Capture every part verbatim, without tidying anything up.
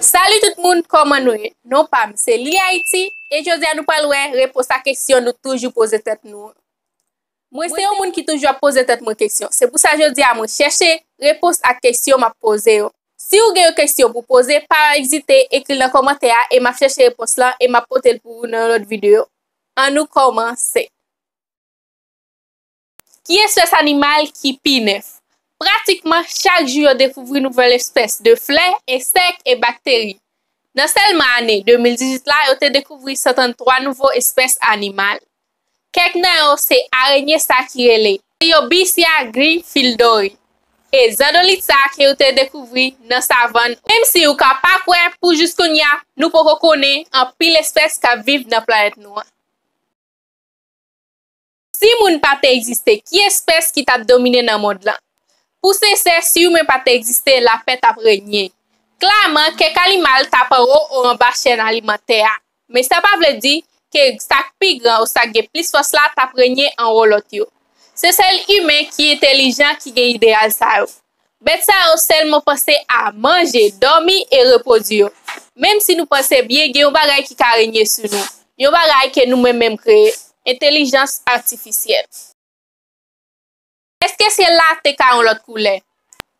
Salut tout moun, kòman nou ye? Non pa m se Lili Ayiti, e jodi a nou pral wè repons a kesyon nou toujou poze tèt nou an. Mwen se yon moun ki toujou ap poze tèt mwen kesyon. Se pou sa jodi a mwen chèche repons ak kesyon m ap poze yo. Si w gen yon kesyon pou poze, pa ezite ekri l nan kòmantè a e m ap chèche repons lan e m ap pote l pou ou nan yon lòt videyo. Ann nou kòmanse. Ki espès animal ki pi nèf? Pratikman chak jou yo dekouvri nouvèl espès de flè, ensèk e bakteri. Nan sèlman ane de mil dizuit la, yo te dekouvri san tranntwa nouvo espès animal. Kèk nan yo se arenye sa ki rele Euboea greenfieldi e zandolit sa ke yo te dekouvri nan savann. Menm si ou ka pa kwè, pou jis kounye a, nou poko konnen anpil espès k ap viv nan planèt nou an. Si moun pa te egziste, ki espès ki t ap domine nan mond lan? Pou sensè, si imen pa te egziste, lapè t ap renye. Klaman, kèk animal t ap anwo ou anba chèn alimantè a. Men sa pa vle di ke sa k pi gran ou sa k gen plis fòs la t ap renye anwo lòt yo. Se sèl imen ki entèlijan ki gen ideyal sa yo. Bèt sa yo sèlman panse a manje, dòmi e repwodui yo. Menm si nou panse byen, gen yon bagay ki ka renye sou nou. Yon bagay ke nou menm menm kreye. Entèlijans atifisyèl. Èske syèl la te ka yon lòt koulè?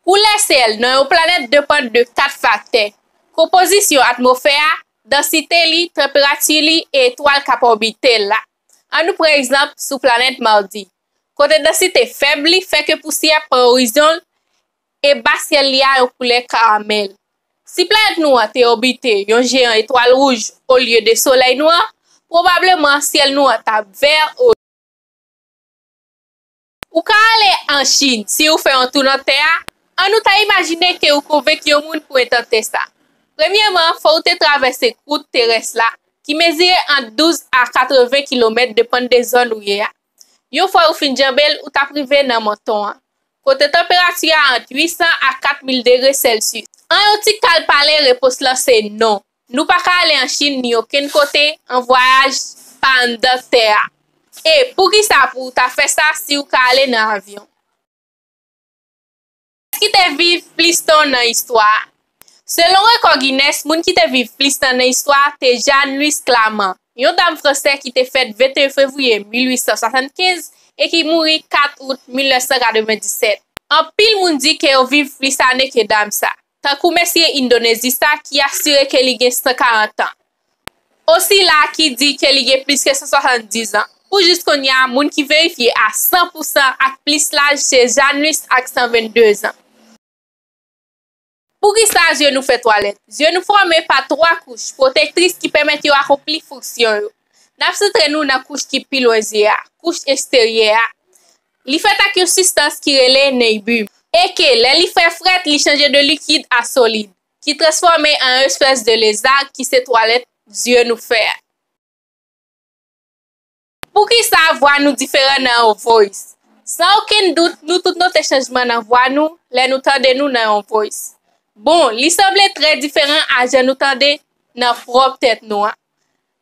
Koulè syèl nan yon planèt depann de kat faktè: konpozisyon atmosfè a, dansite li, tanperati li e etwal k ap òbite l la. Ann nou pran egzanp sou planèt Madi, kote dansite fèb li fè ke pousyè pran orizon l e ba syèl li a yon koulè karamèl. Si planèt nou an te òbite yon jeyan etwal wouj olye de Solèy nou an, pwobableman syèl nou an t ap vè olye. Ou ka ale an Chin si ou fè yon tou nan tè a. Ann nou ta imajine ke ou konvenk yon moun pou entante sa. Premyèman, fò ou te travèse kwout terès la, ki mezire ant douz a katreven kilomèt, depann de zòn ou ye a. Yon fwa ou fin janbe l, ou t ap rive nan monton an, kote tanperati a ant uit san a kat mil degre Celsius. An yon ti kal pale, repons lan se non. Nou pa ka ale an Chin ni okenn kote an vwayaj pa anndan tè a. E poukisa pou w ta fè sa si w ka ale nan avyon? Kiyès ki te viv plis tan nan istwa a? Selon rekò Guinness, moun ki te viv plis tan nan istwa a te Jeanne Louise Clament, yon dam fransè ki te fèt venteyen fevriye mil uit san swasannkenz e ki mouri kat out mil nèf san katrevenndisèt. Anpil moun di ke yo viv plis ane ke dam sa, tankou mesye Endonezi sa ki asire ke li gen san karant an. Osila ki di ke li gen plis ke san swasanndiz an. Pou jis kounye a, moun ki verifye a san pou san ak plis laj se Jeanne Louise ak san vennde zan. Poukisa zye nou fè twalèt? Zye nou fòme pa twa kouch pwotektris ki pèmèt yo akonpli fonksyon yo. N ap santre nou nan kouch ki pi lwen zye a, kouch eksteryè a. Li fèt ak yon sibstans ki rele nèbim, e ke, lè li fè frèt, li chanje de likid a solid, ki transfòme an yon espès de leza ki se twalèt zye nou fè a. Poukisa vwa nou diferan nan yon voice? San okenn dout, nou tout note chanjman nan vwa nou lè nou tande nou nan yon voice. Bon, li sanble trè diferan a jan nou tande nan pwòp tèt nou an.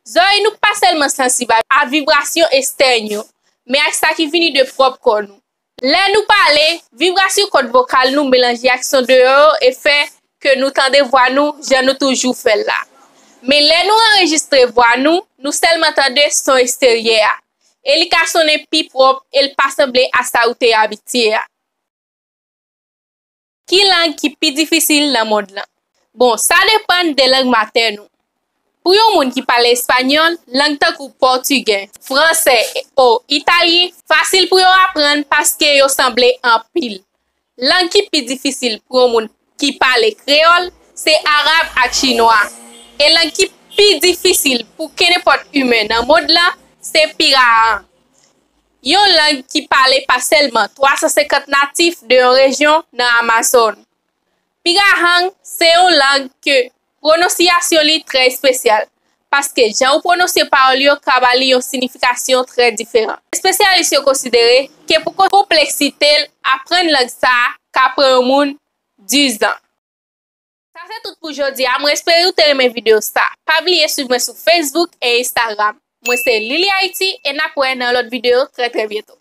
Zòrèy nou pa sèlman sansib a, a vibrasyon ekstèn yo, men ak sa ki vini de pwòp kò nou. Lè nou pale, vibrasyon kòd vokal nou melanje ak son deyò yo e fè ke nou tande vwa nou jan nou toujou fè l la. Men lè nou anrejistre vwa nou, nou sèlman tande son eksteryè a. E li ka sonnen pi pwòp e l pa sanble a sa ou te abitye a. Ki lang ki pi difisil nan mond lan? Bon, sa depann de lang matèn ou. Pou yon moun ki pale espanyòl, lang tankou pòtigè, fransè o italyen fasil pou yo aprann paske yo sanble anpil. Lang ki pi difisil pou yon moun ki pale kreyòl se arab ak chinwa. E lang ki pi difisil pou kenenpòt imen nan mond lan se pirahan, yon lang ki pale pa sèlman twa san senkant natif de yon rejyon nan Amazòn. Pirahan se yon lang ke pwononsiyasyon li trè espesyal, paske jan ou pwononse pawòl yo ka ba li yon siyifikasyon trè diferan. Espesyalis yo konsidere ke pou konpleksite l, aprann lang sa a ka pran yon moun dizan. Sa se tout pou jodi a. Mwen espere ou te renmen videyo sa. Pa bliye swiv mwen sou Facebook e Instagram. Mwen se Lili Ayiti e n ap wè nan yon lòt videyo trè trè byento.